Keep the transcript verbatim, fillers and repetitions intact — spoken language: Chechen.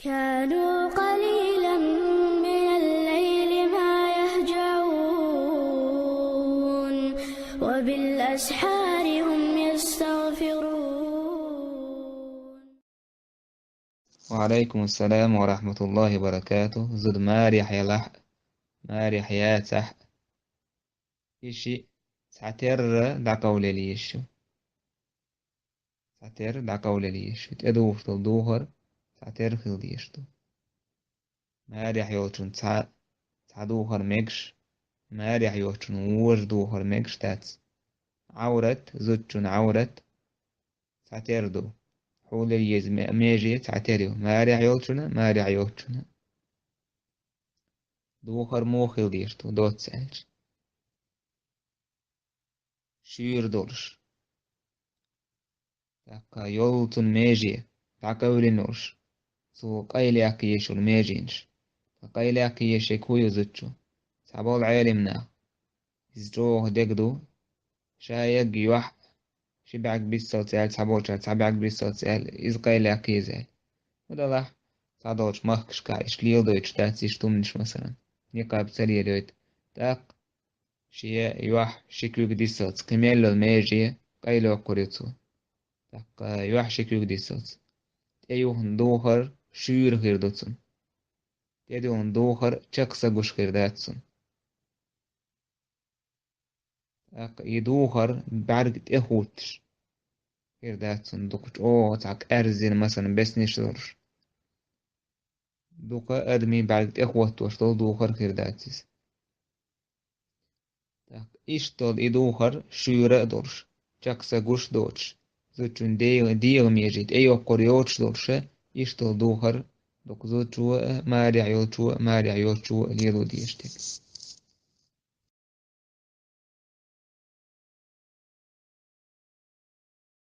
كانوا قليلا من الليل ما يهجعون، وبالأسحار هم يستغفرون. وعليكم السلام ورحمة الله وبركاته. Зуда марехь ялахь, марехь яцахь, и шиъ цхьатерра дӀакъовлаелла езаш ю. Цхьатерра дӀакъовлаелла езаш ю. ТӀедухуш долу духар цхьатерра хила дезаш ду. Марехь йолчун цхьа, цхьа духар мегаш, марехь йоцчун вожа духар мегаш дац. Ӏаврат, зудчун Ӏаврат цхьатерра ду. Хьулел еза ме-, меже цхьатерра ю. Марехь йолчунна, марехь йоцчунна. Духар муха хила дезаш ду, доцца аьлча? Шуьйра долуш. ТӀаккха йолу цунна меже дӀакъевлина йолуш, цо къайлаяккха езаш йолу меженаш. Ткъа къайлаяккха езаш ерг хӀун ю зудчо? Цхьаболу Ӏелам наха, иза чӀогӀа дерг ду, ша ерг йохь, ши бӀаьрг биссалц аьлла, цхьаболчара цхьа бӀаьрг биссалц аьлла, иза къайлаяккха еза аьлла. ХӀун делахь, цхьадолчу махкашкахь иштта леладойтуш дац иштта хӀуманаш, масалан, никъаб ца лелайойту. ТӀаккха шен йохь, ши куьг диссалц кхин мел йолу меже къайлайоккхур ю цо. ТӀаккха йохь, ши куьг диссалц. ТӀеюхна духар шуьйра хир ду цунна. ТӀедуьллун духар чекх са гуш хир дац цунна. ТӀаккха и духар бӀаьрг тӀехӀуттуш хир дац цунна, дукха чӀогӀа цхьа къаьрзина, масалан, бесниш долуш. Дукха адамийн бӀаьрг тӀехӀоттош долу духар хир дац иза. ТӀаккха иштта долу и духар шуьйра а долуш, чекх са гуш а доцуш, зудчун де-, дегӀан меже тӀейоккхур йоцуш долуш, иштта долу духар дукха зудчо а, марехь йолчо а, марехь йоцчо а лело дезаш дерг.